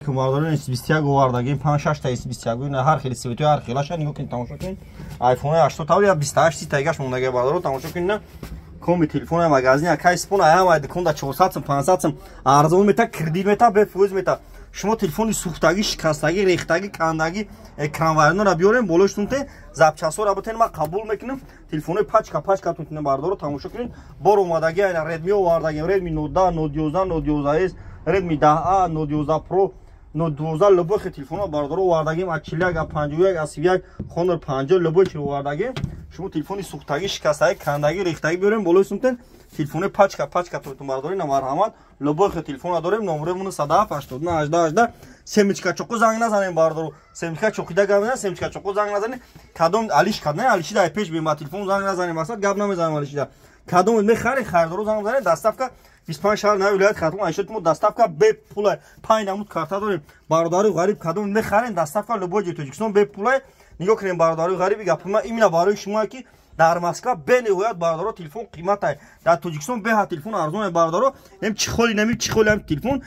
Бародарон, S21 овардагим, 5-6 та S21, ина ҳар хели цветои, ҳар хелаша нигоҳ кунед, тамошо кунед. iPhone 80 таври 28 30 тагаш мондаги, бародарон, тамошо кунед. На коми телефона магазин акай спон аяма диконда 400 сум, 500 сум арзон мета, кредит мета, бефоиз мета. Шумо телефони сӯхтагӣ, шикастагӣ, рехтагӣ, кандагӣ, экранвайронро биёрем, болоштунте запчастҳоро битен, ман қабул мекунам. Телефонои пачка пачка тунтина, бардоро, тамошо кунед. Бор омадагӣ, айна Redmi овардагим, Redmi Note 10, Note 11, Note 11s, Redmi 10A, Note 11 Pro, Note 12, любой хел телефонро, бардоро, овардагим, а 41, а 51, а 31, Honor 50, любой чиро овардагим. Шумо телефони сӯхтагӣ, шикастагӣ, кандагӣ, рехтагӣ биёрем, болои сумтен телефони пачка пачка тутун, бардори, на марҳамат, любой хел телефона дорем. Номеромон 107 89 18 18. Семечка чоқу занг назанем, бардору, семечка чоқида гап назанем, семечка чоқу занг назанем. Кадом алиш кадна, алишида пеш бем, ба телефон занг назанем, мақсад гап намезанем алишида. Кадом мехари, харидору занг занем, доставка 25 шаҳр на вилоят Хатлон айшот мо доставка бепула, панҷ намуд карта дорем, бародари ғариб. Кадом мехарем, доставка любой ҷои Тоҷикистон бепула. Нигоҳ кунем, бародари ғариби, гапи именно барои шумо, ки дар Москва бениҳоят, бародаро, телефон қиматай, дар Тоҷикистон беҳад телефон арзоне, бародаро. Нем чехоли, нами чехоли ҳам телефон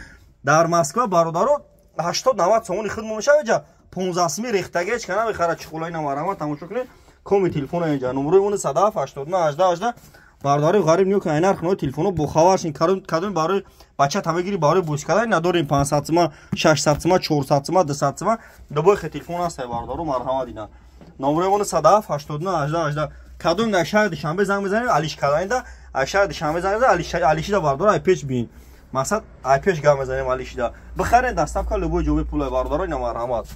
дар Москва, бародаро, 80-90 сомони худ мо мешава, ҷа 15 сими рехтаги, ҳеч ка намехара чехолаи. Намарама, тамошо кунед коми телефона инҷа, номерои мони 107 89 18 18. Бародари ғариб, нигоҳ кунед, нарх нои телефоно, бохабар шин. Кадоми барои бача мегири, барои бозӣ кардан надорем, 500 сима, 600 сима, 400 сима, 200 сима, любой хел телефон ҳаст, бародаро, марҳамат, ина номерои мони 107 89 18 18. Кадом дар шаҳри Душанбе занг мезанем, алиш карданида, аз шаҳри Душанбе занг мезанем, алишида, бардоро, ай пеш биин, мақсад ай пеш гап мезанем, алишида бихарен, доставка любой ҷо бепула, бародаро, ина марҳамат.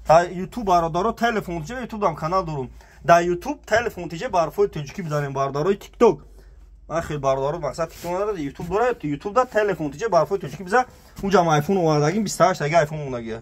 Дар Ютуб, бародаро, телефон тиҷа, Ютуб канал дорум, дар Ютуб телефон тиҷа барфои тоҷикӣ бизанем, бародарои Тикток. Ман хел, бародаро, мақсад Тикток надорад, Ютуб дорад, Ютуб да телефон тиҷа барфои тоҷикӣ биза, унҷам айфон овардагим, 28 таги айфон мондагия.